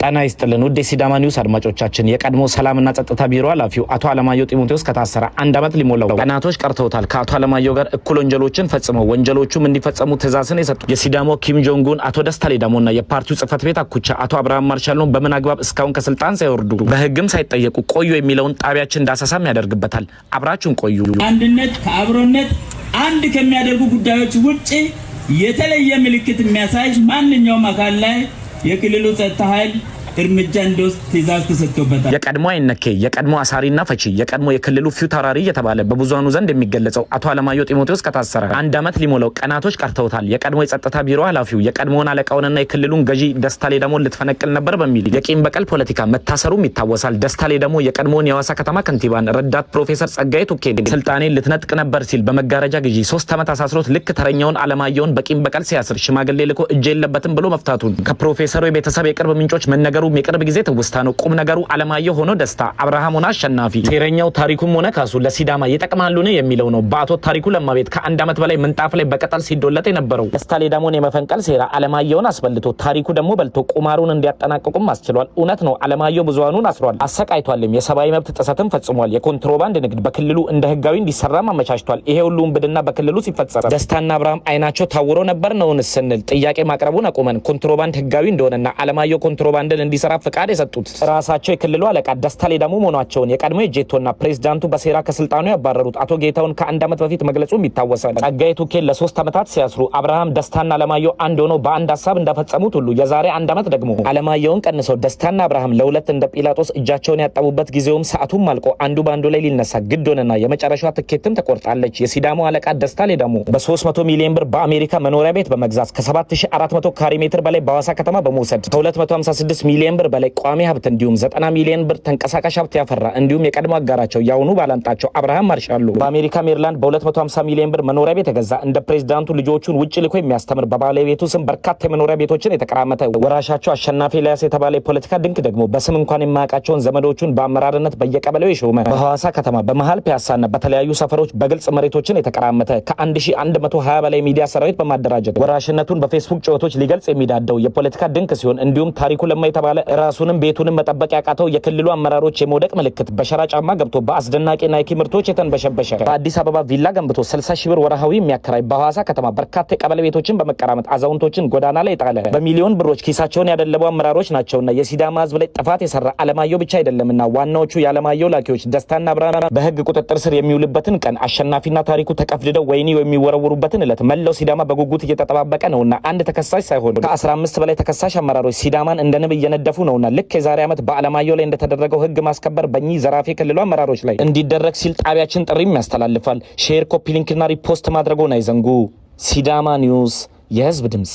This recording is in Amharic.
ጤና ይስጥልን ውድ የሲዳማ ኒውስ አድማጮቻችን፣ የቀድሞ ሰላምና ጸጥታ ቢሮ ኃላፊው አቶ አለማየሁ ጢሞቴዎስ ከታሰረ አንድ ዓመት ሊሞላው ቀናቶች ቀርተውታል። ከአቶ አለማየሁ ጋር እኩል ወንጀሎችን ፈጽመው ወንጀሎቹም እንዲፈጸሙ ትእዛዝን የሰጡ የሲዳሞ ኪም ጆንጉን አቶ ደስታ ሌዳሞና የፓርቲው ጽህፈት ቤት አኩቻ አቶ አብርሃም ማርሻሎን በምን አግባብ እስካሁን ከስልጣን ሳይወርዱ በህግም ሳይጠየቁ ቆዩ የሚለውን ጣቢያችን ዳሰሳም ያደርግበታል። አብራችሁን ቆዩ። አንድነት ከአብሮነት አንድ ከሚያደርጉ ጉዳዮች ውጭ የተለየ ምልክት የሚያሳይ ማንኛውም አካል ላይ የክልሉ ጸጥታ ኃይል እርምጃ እንዲወስድ ትዕዛዝ ተሰጥቶበታል። የቀድሞ አይነኬ፣ የቀድሞ አሳሪና ፈቺ፣ የቀድሞ የክልሉ ፊታውራሪ እየተባለ በብዙሃኑ ዘንድ የሚገለጸው አቶ አለማየሁ ጢሞቴዎስ ከታሰረ አንድ ዓመት ሊሞላው ቀናቶች ቀርተውታል። የቀድሞ የጸጥታ ቢሮ ኃላፊው የቀድሞውን አለቃውንና የክልሉን ገዢ ደስታ ሌዳሞን ልትፈነቅል ነበር በሚል የቂም በቀል ፖለቲካ መታሰሩም ይታወሳል። ደስታ ሌዳሞ የቀድሞውን የሐዋሳ ከተማ ከንቲባን ረዳት ፕሮፌሰር ጸጋዬ ቱኬ ስልጣኔን ልትነጥቅ ነበር ሲል በመጋረጃ ግዢ 3 ዓመት አሳስሮት ልክ ተረኛውን አለማየሁን በቂም በቀል ሲያስር ሽማግሌ ልኮ እጅ የለበትም ብሎ መፍታቱን ከፕሮፌሰሩ የቤተሰብ የቅርብ ምንጮች መነገሩ የቅርብ ጊዜ ትውስታ ነው። ቁም ነገሩ አለማየሁ ሆኖ ደስታ፣ አብርሃም ሆነ አሸናፊ፣ ሴረኛው ታሪኩም ሆነ ካሱ ለሲዳማ ይጠቅማሉን የሚለው ነው። በአቶ ታሪኩ ለማ ቤት ከአንድ ዓመት በላይ ምንጣፍ ላይ በቅጠል ሲዶለጥ የነበረው ደስታ ሌዳሞን የመፈንቀል ሴራ አለማየሁን አስበልቶ ታሪኩ ደግሞ በልቶ ቁማሩን እንዲያጠናቅቁም አስችሏል። እውነት ነው፣ አለማየሁ ብዙሃኑን አስሯል፣ አሰቃይቷልም፣ የሰብአዊ መብት ጥሰትም ፈጽሟል። የኮንትሮባንድ ንግድ በክልሉ እንደ ህጋዊ እንዲሰራም አመቻችቷል። ይሄ ሁሉ ውንብድና በክልሉ ሲፈጸም ደስታና አብርሃም አይናቸው ታውሮ ነበር ነውን ስንል ጥያቄ ማቅረቡን አቁመን ኮንትሮባንድ ህጋዊ እንደሆነና አለማየሁ ኮንትሮባንድን እንዲሰራ ፍቃድ የሰጡት ራሳቸው የክልሉ አለቃ ደስታ ሌዳሞ መሆናቸውን የቀድሞ የጄቶና ፕሬዚዳንቱ በሴራ ከስልጣኑ ያባረሩት አቶ ጌታሁን ከአንድ ዓመት በፊት መግለጹም ይታወሳል። ጸጋዬ ቱኬን ለ3 ዓመታት ሲያስሩ አብርሃም፣ ደስታና አለማየሁ አንድ ሆነው በአንድ ሀሳብ እንደፈጸሙት ሁሉ የዛሬ አንድ ዓመት ደግሞ አለማየሁን ቀንሰው ደስታና አብርሃም ለሁለት እንደ ጲላጦስ እጃቸውን ያጠቡበት ጊዜውም ሰዓቱም አልቆ አንዱ በአንዱ ላይ ሊነሳ ግድ ሆነና የመጨረሻዋ ትኬትም ተቆርጣለች። የሲዳሞ አለቃ ደስታ ሌዳሞ በ300 ሚሊዮን ብር በአሜሪካ መኖሪያ ቤት በመግዛት፣ ከ7400 ካሬ ሜትር በላይ በሐዋሳ ከተማ በመውሰድ፣ ከ256 ሚሊዮን ብር በላይ ቋሚ ሀብት እንዲሁም 90 ሚሊዮን ብር ተንቀሳቃሽ ሀብት ያፈራ እንዲሁም የቀድሞ አጋራቸው የአሁኑ ባላንጣቸው አብርሃም ማርሻሉ በአሜሪካ ሜሪላንድ በ250 ሚሊዮን ብር መኖሪያ ቤት የገዛ፣ እንደ ፕሬዚዳንቱ ልጆቹን ውጭ ልኮ የሚያስተምር፣ በባለቤቱ ስም በርካታ የመኖሪያ ቤቶችን የተቀራመተ ወራሻቸው አሸናፊ ኤልያስ የተባለ የፖለቲካ ድንክ ደግሞ በስም እንኳን የማያውቃቸውን ዘመዶቹን በአመራርነት በየቀበሌው የሾመ፣ በሐዋሳ ከተማ በመሀል ፒያሳና በተለያዩ ሰፈሮች በግልጽ መሬቶችን የተቀራመተ፣ ከ1120 በላይ ሚዲያ ሰራዊት በማደራጀት ወራሽነቱን በፌስቡክ ጩኸቶች ሊገልጽ የሚዳደው የፖለቲካ ድንክ ሲሆን እንዲሁም ታሪኩ ለማ የተባለ ራሱንም ቤቱንም መጠበቅ ያቃተው የክልሉ አመራሮች የመውደቅ ምልክት በሸራ ጫማ ገብቶ በአስደናቂ ናይኪ ምርቶች የተንበሸበሸ፣ በአዲስ አበባ ቪላ ገንብቶ 60 ሺህ ብር ወርሃዊ የሚያከራይ፣ በሐዋሳ ከተማ በርካታ የቀበሌ ቤቶችን በመቀራመጥ አዛውንቶችን ጎዳና ላይ የጣለ፣ በሚሊዮን ብሮች ኪሳቸውን ያደለቡ አመራሮች ናቸውና የሲዳማ ሕዝብ ላይ ጥፋት የሰራ አለማየሁ ብቻ አይደለምና ዋናዎቹ የአለማየሁ ላኪዎች ደስታና አብርሃም በህግ ቁጥጥር ስር የሚውልበትን ቀን፣ አሸናፊና ታሪኩ ተቀፍድደው ወህኒ የሚወረወሩበትን ዕለት መላው ሲዳማ በጉጉት እየተጠባበቀ ነውና አንድ ተከሳሽ ሳይሆን ከ15 በላይ ተከሳሽ አመራሮች ሲዳማን እንደ ንብ እየነደፉ ነውና ልክ የዛሬ ዓመት በአለማየሁ ላይ እንደተደረገው ህግ ማስከበር በእኚህ ዘራፊ ክልሉ አመራሮች ላይ እንዲደረግ ሲል ጣቢያችን ጥሪም ያስተላልፋል። Share፣ copy link ና repost ማድረጎን አይዘንጉ። ሲዳማ ኒውስ፣ የህዝብ ድምፅ።